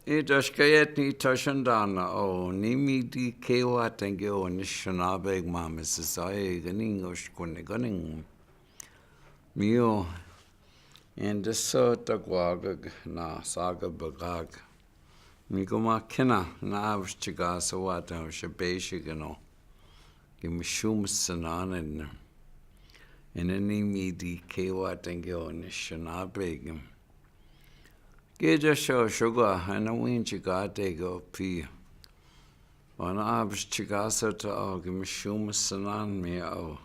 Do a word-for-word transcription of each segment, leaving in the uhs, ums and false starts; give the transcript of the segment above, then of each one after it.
Itaškaet ni tašandana o ni miti kewa tengeo ni šanabe ma misisai gani o škone gani. Mio, ende so ta gwagag na saga bagag. Mi ko ma kena na aviš čikasa wata o šabeši gano. Ki mi šum sananen. Ene ni miti kewa tengeo ni šanabe gim. Keda šo šoga, ena win čikate go pi. Wana aviš čikasa ta o ki mi šum sanan mi o.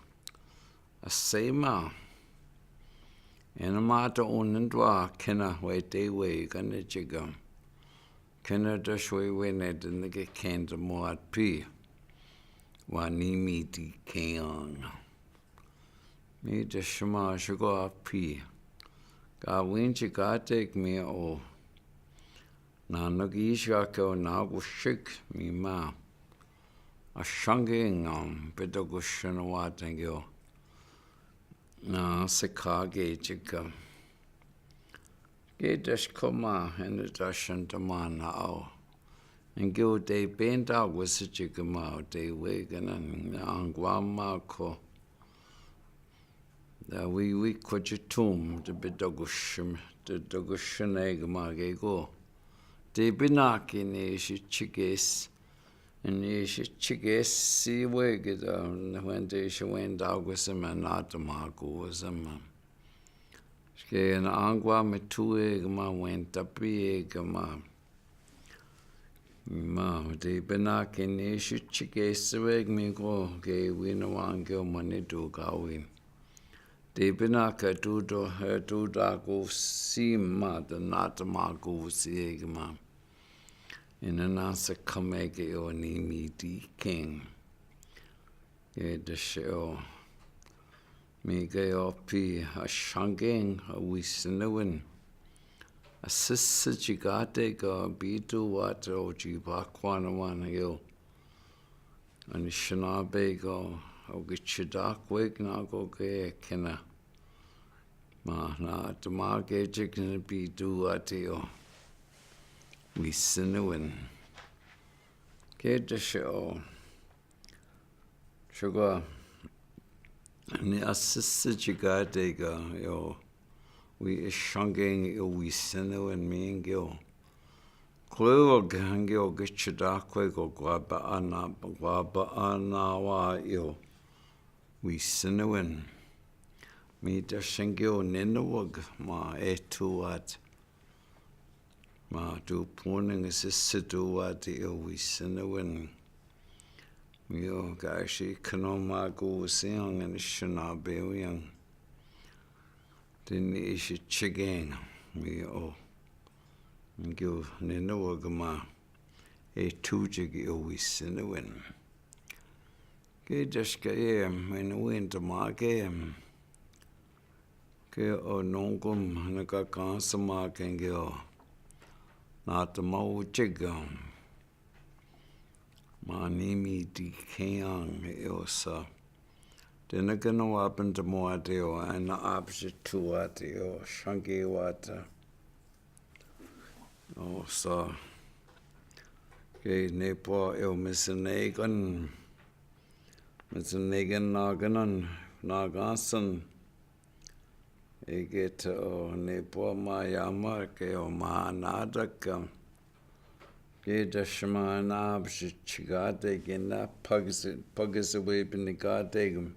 A sema. Ena mata unen dwa kena we te we gane čika. Kena da šwe we ne dene ke kenda mo at pi. Wa ni miti keang. Mi da šema šoga pi. Ka win čikate mi o. Na no ki iška ke o na ko šik mi ma. A šange ngam, peta ko šena wa tengeo. Na se kage čika. Ke taškoma, ene tašan tamana o. Ngeo te penta ko se čika ma o te we gana na angwa ma ko. Da wi wi ko čitum, te peta ko šim, te peta ko šena gama ke ko. Te pina ke ni ši čikes, ni ši čikes si we ke da, na wen te ši wen da ko se ma na ta ma ko se ma. Ške na angwa me tu e gama wen tapi e gama. Ma, te pina ke ni ši čikes we mi ko, ke wina wangeo manitu ka win. Te pina ke tu to, e tu ta ko si ma, te na ta ma ko si e gama. Ina na se kame ke o ni miti keang. Ke da šeo. Mi ke o pi a šange a wi sinawen. A sisi čikate ka bitu wata o či bakwana wan yo. Ani šanabe ko o ki čidakwe na ko ke kena. Ma na ta ma ke čik ni bitu wata o. Wi sinawen. Ke da šeo. Šoga, ni a sisi čikate ka, yo, wi e šange yo wi sinawen mi ngeo. Kleo ka ngeo ke čidakwe ko gwaba ana, gwaba ana wa yo. Wi sinawen. Mi da šengeo nina wag ma e tu at. Ma tu pune nge se se tu wati o wi sinawen. Mi o ka ši kano ma ko siang ni šanabe wiang. Te ni ši čikeng. Mi o. Ngeo nina wag ma. E tu čiki o wi sinawen. Ke daška e, mi ni win ta ma ke. Ke o nongkom na ka kansa ma ke ngeo. Na ta ma u čigam. Ma ni miti keang e o sa. Te na ke na wapen ta mo ate o, a na apsi tu ate o, šange wata. O sa. Ke ne po e o misineken. Misineken na kanan, na kansan. E ke ta o ne po ma yama ke o ma na daka. Ke da šima na apsi čikate ke na pagisi, pagisi we pinikate.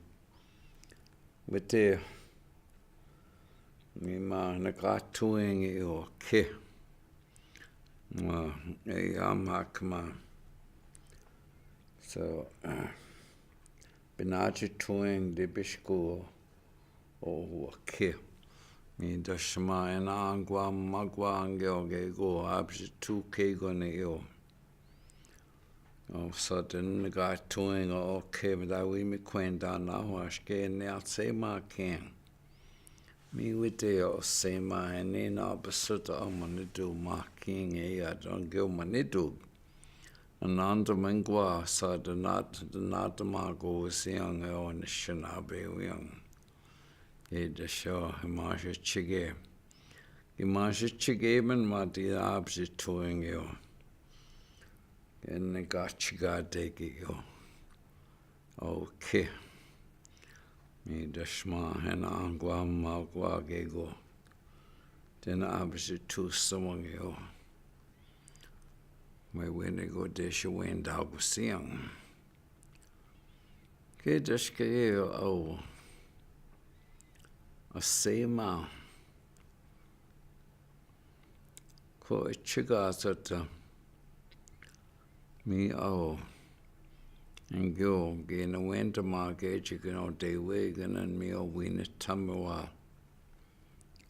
Wete. Mi ma na ka tuing i o ke. Ma, e, a ma kama. So, pinachi tuing de bishku o wa ke. Mi da šima e na angwa magwa ange o ke ko apsi tu ke ko ne o. O sa te na ka tuing o ke mi da wi mi kwenta na wa ške ne a se ma ken. Mi wite o se ma e ni na pasuta o manitu ma king e a donge o manitu. Ananta mengwa sa danat, danata ma ko siang e o ni šanabe wiang. E da šo e ma še čige. Gi masačhikemeni ma ti abisetu ngeo. Kene ka chikateki ko. Okay. Mi dashma hena angwa ma kwa ke ko. Tena abisetu samangeo. Mewene ko desha wenda ko siang. Ke dashkeo a sema. Ko e chikasata. Mi ao. Ngeo, ke na wenda ma ke chikano te we, ke na mi ao wina tamawa.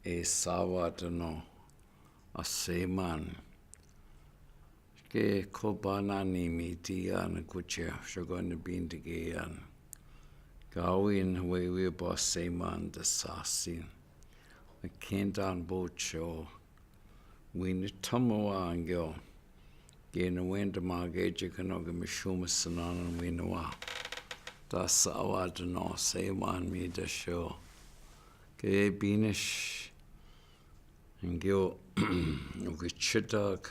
E sawa tano. A seman. Ke ko banani mi ti an kuche, shogo na bindi ke an. Gawin wewe ba seman da sasin. A kentan bocho. Wina tamawa ngeo. Ke na wenda ma ke chikano ke mashuma sananan wina wa. Da sawa tano seman mi dasho. Ke binish. Ngeo. Uke chitak.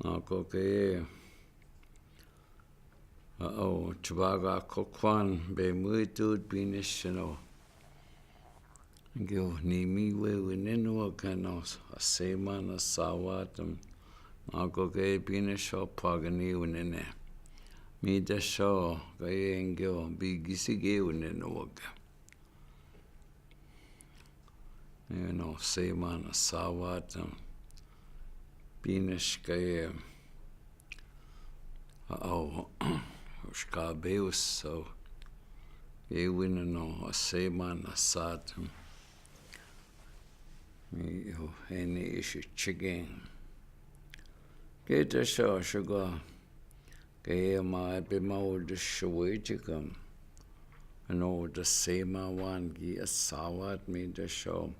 Ako ke, a, o, chibaga kokwan, be muitut binisino. Ngeo ni mi we winenwa kano, a seman a sawa tam. Ako ke binisho pagani winene. Mi dasho, ke ngeo, bigisige winenwa ke. Eno, seman a sawa tam. Binish ke, a, o, shkabeus, so. Ke wineno, a seman a sawa tam. Mi, o, ene ishi chicken. Ke dasho, shogo. Ke ma epe ma o dasho we chicken. Ano da sema wan gi a sawa mi dasho.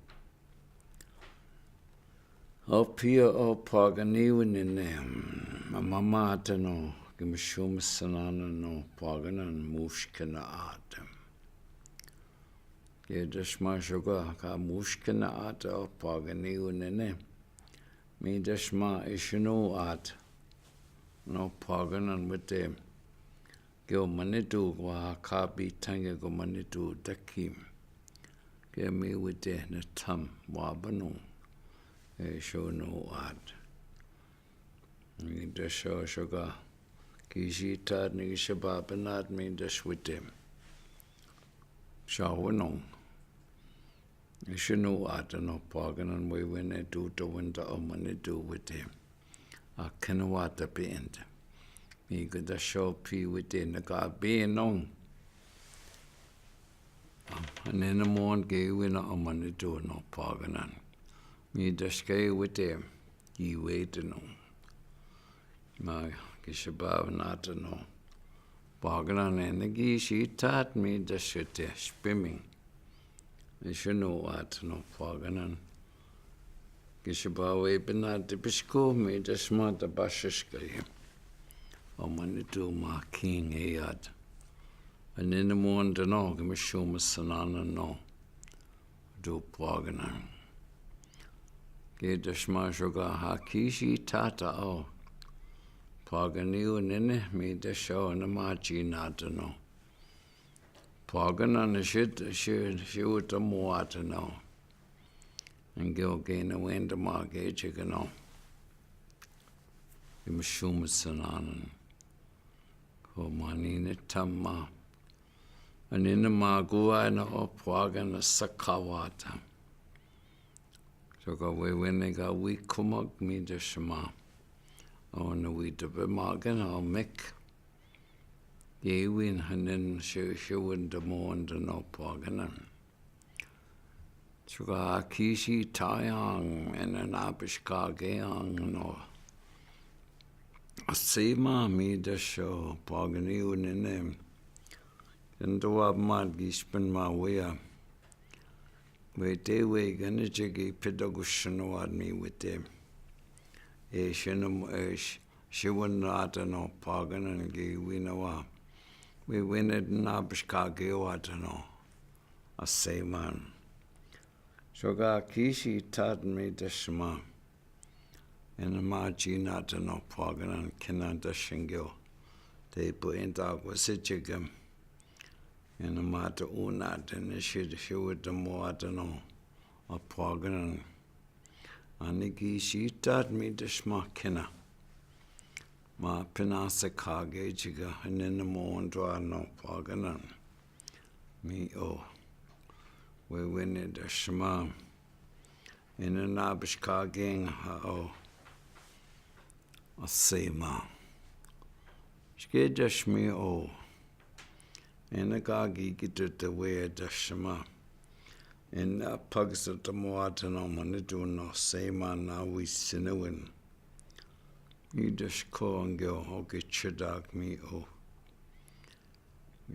O pia o pagani winene. Mama tano. Ke mashuma sananan o paganan mushkina ata. Ke dashma shogo ka mushkina ata o pagani winene. Mi dashma ishinu ata. No paganan wite. Ke o manitu kwa kapi tange ko manitu taki. Ke mi wite na tam wabanu. Ishinu ata. Mi dasho shogo. Kishi tat ni kishi babanat mi dash wite. Shawano. Ishinu ata no paganan wewene tu to winda o manitu wite. A kena wata pienta. Mi ka dasho pi wite na ka binong. Nena mon ke wina o manitu no paganan. Mi dashke wite. Ki wite no. Ma, kishi babanat no. Paganan ene kishi tat mi dashete spiming. Ishinu ata no paganan. Kishi bawe banat pishko mi dashmata bashishkaye. O manitu ma king e ata. Anene monda no, ke mashuma sananan no. Do paganan. Ke dashma shogo ha kishi tata o. Pagani winene mi dasho na ma chinata no. Paganan shit, shi, shi uta mo ata no. Ngeo ke na wenda ma ke chikano. Ke mashuma sananan. Ko manina tama. Anina ma gua na o pagana sakawata. Shogo wewene ka wi kumak mi dashma. O na wi tabe magan o mek. Ke win hanen shi, shi win damo wanda no paganan. Shogo a kishi tayang, ena na pishkageang no. A sema mi dasho pagani winene. Kendo wa mad gi spin ma wea. Wete we gane cheki pedagushano wad mi wete. E shino, e sh-, shiwin ata no paganan gi wina wa. We wene na pishkage wata no. A seman. Soka kisi tadmi dashma. Ena ma jina dano pwaganan kina dashingo. Te pu enda kwasichigam. Ena ma ta una dene shid shiwit damo adano a pwaganan. Ani kisi tadmi dashma kina. Ma pinasa kage chiga, ena na mo ndwa no pwaganan. Mi o. Wewene dashma. Ena na bish kageng ha o. A sema. Shke dashmi o. Ena kagi kito te we dashma. Ena pagsa te mo ata no manidu no sema na wi sinawin. Mi dashko angel oke chidak mi o.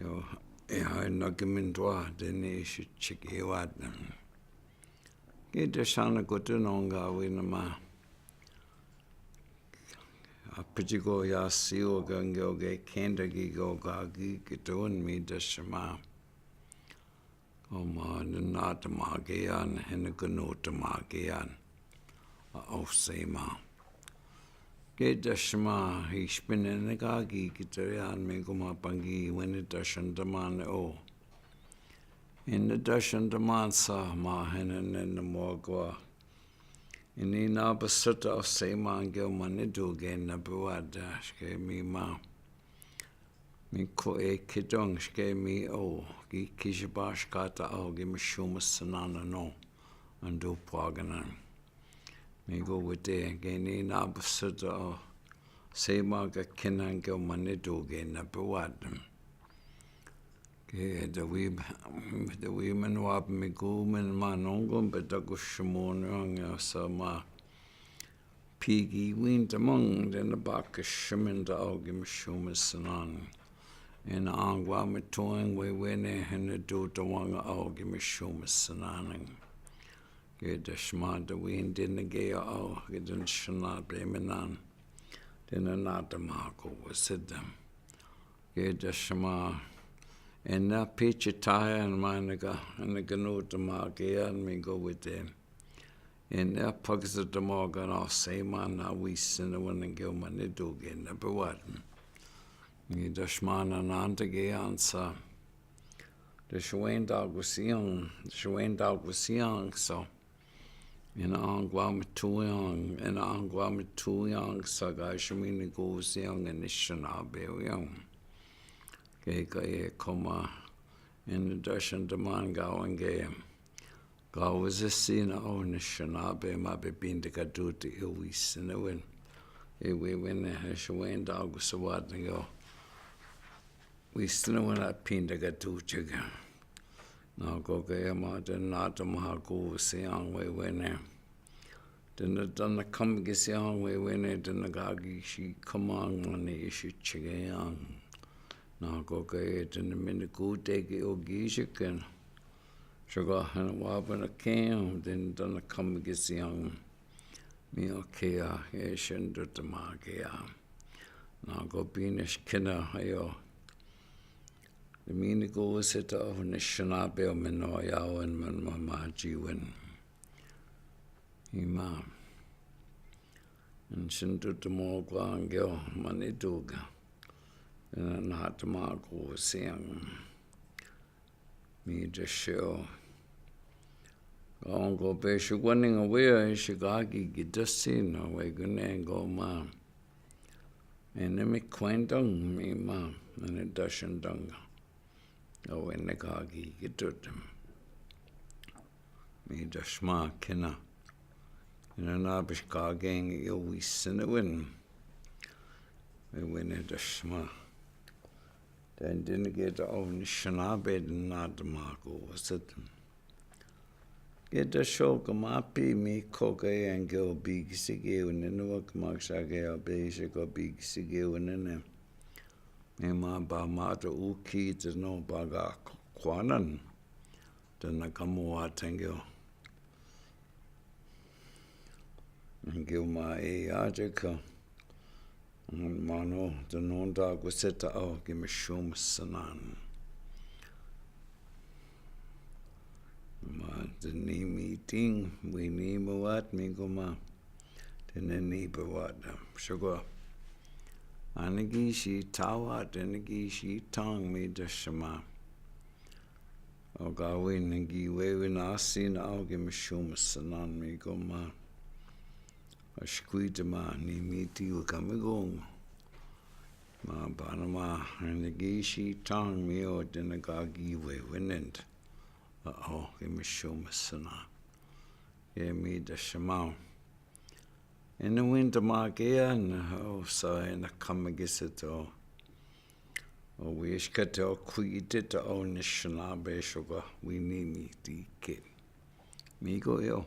Yo, e ha na kimindwa dene ishi chike wadam. Ke dashana kote nonga winama. A piti ko ya siwo gange oge kenda gi go gagi kito en mi dashma. Oma na na tamage yan, hena kano tamage yan. A o sema. Ke dashma, hi shpene na gagi kito yan mi kuma pangi wene dashan daman o. Ena dashan daman sa ma hena na na mo gwa. Ena na basata o sema angel manidu ge na biwada shke mi ma. Mi ko e kidong shke mi o. Gi kishibash kata o gi mishuma sanana no. Ando pwaganan. Mi go wite ge ni na basata o. Sema ga kina angel manidu ge na biwada. Ke da wi, da wi men wap mi gu men manongo, be da gu shimon yong ya sa ma. Pigi win tamang, dena baka shimen da o gi mishuma sanan. Ena angwa mi tueng wewene hena du tawanga o gi mishuma sanan. Ke dashma da win dena ge o, ke dena shana be menan. Dena na tamako wasidam. Ke dashma, ena pichi taya en ma ena ga, ena ga no tamage yan mi go wite. Ena pagsa tamoga no sema na wi sinawin angel manidu ge na biwada. Mi dashma na nanda ge ansa. Dashwenda gusiang, dashwenda gusiang so. Ena angwa mi tuyang, ena angwa mi tuyang, sa ga shimini gusiang, ena shana bewiyang. Ke ka e koma, ena dashan daman gawange. Gawa zesina o na shana be ma be binda ka duti e wi sinawin. E wewene ha shwenda gusawat na go. Wi sinawin a pinda ka duti ga. Na go ga ya ma dena na tamaha gusiang wewene. Dena dana kam gisiang wewene dena gagi shi kamang mani ishi chigayang. Na go ga ya dena mini gute gi o gisikin. Shoga hana wabana kem dena dana kam gisiang. Mi o kea e shen do tamagea. Na go binish kina ayo. Demi ni go seta o nishana be o meno ya wen men mama jiwen. Ima. Nshin do tamo gwangeo maniduga. Ena na tama go siang. Mi dasheo. Go go be shugwaning awea shigagi gidasin awe gunengo ma. Ena mi kwendong mi ma. Ena dashandonga. Awe negagi gidutum. Mi dashma kina. Ena na bishkageng iyo wisinawin. Wewene dashma. Dendin geda o nishana be dena dama go wasatum. Geda shoka mapi mi koka yange o big sige unene wa kamaksha ge o be shiko big sige unene. Mi ma ba ma to uki to no baga kwanan. Dena kamo atengeo. Ngeo ma e ajeka. Mano, dena nda guseta o gi mishum sanan. Ma, te nimi ting, wi ni mawat mi goma. Te nini bawat. Shuka. Anigi shi tawa, te nigi shi tang mi da shama. O gawi nigi wewe na si na o gi mishuma sanan mi goma. Ashkwita ma ni miti wa kami gong. Ma bana ma nigi shi tang mi o dina gagi wewe nend. A o gi mishuma sanan. Ye mi da shama. Ina winta ma ke an, o sa ina kama gisa to. O wi ishka to kwite to o nishana be shuka wi ni mi ti ke. Mi go yo.